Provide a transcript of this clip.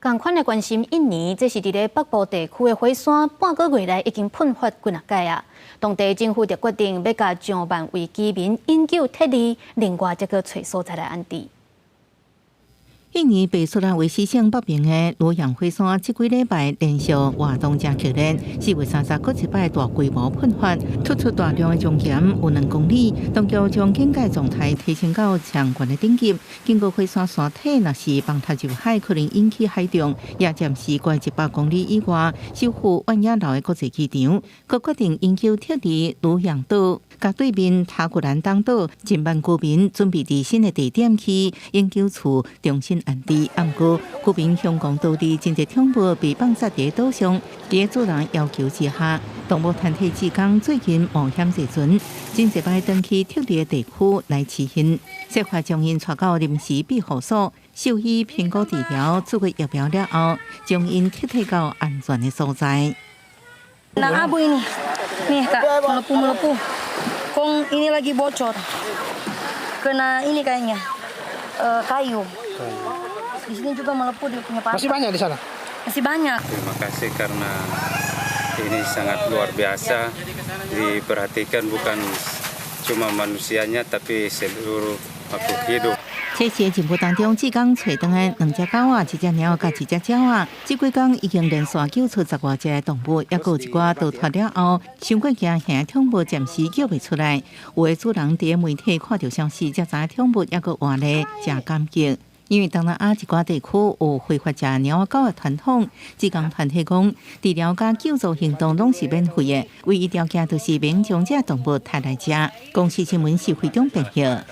仝款來關心印尼，這是佇咧北部地區的火山，半個月來已經噴發幾若擺啊。當地政府就決定欲共上萬位居民永久撤離，另外則閣揣所在來安置。印尼北蘇拉威西省北邊的魯揚火山，這幾禮拜連續活動誠劇烈，4月30閣一擺大規模噴發，吐出大量的熔岩，有2公里。當局將警戒狀態提升到上懸的等級。經過火山山體若是崩塌入海，可能引起海漲，也暫時懸100公里以外，首府萬雅樓的國際機場，閣決定永久撤離魯揚島，佮對面塔古蘭東島，近萬居民準備佇新的地點去永久厝重新安置。毋過，居民向講當地真濟寵物被放殺佇島上，佇主人要求之下，動物團體志工最近冒險坐船，真濟擺轉去撤離的地區來飼𪜶，設法將𪜶帶到臨時庇護所，獸醫評估治療，注過疫苗了後，將𪜶撤退到安全的所在。 Nah, abu ini, nih kak, melepuh melepuh. Kong ini lagi bocor, kena ini kayaknya kayu. Di sini juga melepuh dia punya Masih banyak di sana? Masih banyak. Terima kasih karena ini sangat luar biasa diperhatikan bukan cuma manusianya tapi seluruh makhluk hidup. 這次任務當中，志工揣轉來兩隻狗仔、一隻貓佮一隻鳥仔。這幾工已經連續救出十外隻動物，猶閣有一寡逃脫了後，傷過驚嚇，寵物暫時叫袂出來。有的主人佇媒體看著消息，才知寵物猶閣活咧，誠感激。因為東南亞一寡地區有非法食貓仔狗的傳統，志工團體講，治療佮救助行動攏是免費的，唯一條件就是免將這動物刣來食。公視新聞是非常變化。